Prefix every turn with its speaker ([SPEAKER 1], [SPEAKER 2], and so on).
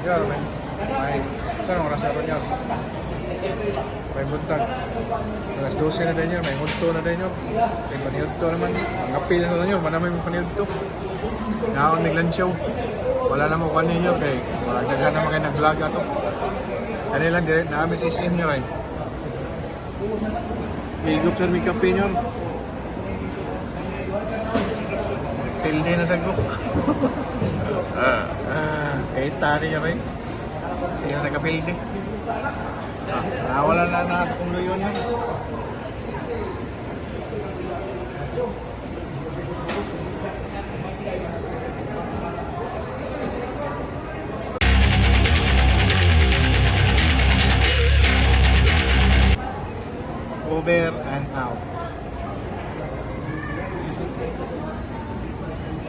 [SPEAKER 1] Yor, may saan ang oras ron, Yor? May buntag. Alas 12 na din yun, may hunto na din yun. May paniudto naman. Ang apil na yun, manamay mong paniudto. Naon may lansyaw. Wala na mo kuha ninyo kay wala daghan naman kay nag-vlog ato. Kani lang dire na sa SM nyo rin. Higop sa mi kape nyo. Tilde na sa ko. Eh, tani nyo rin. Sige na nagkapilde. Ah, wala na na sa kong luyo nyo. Over and out.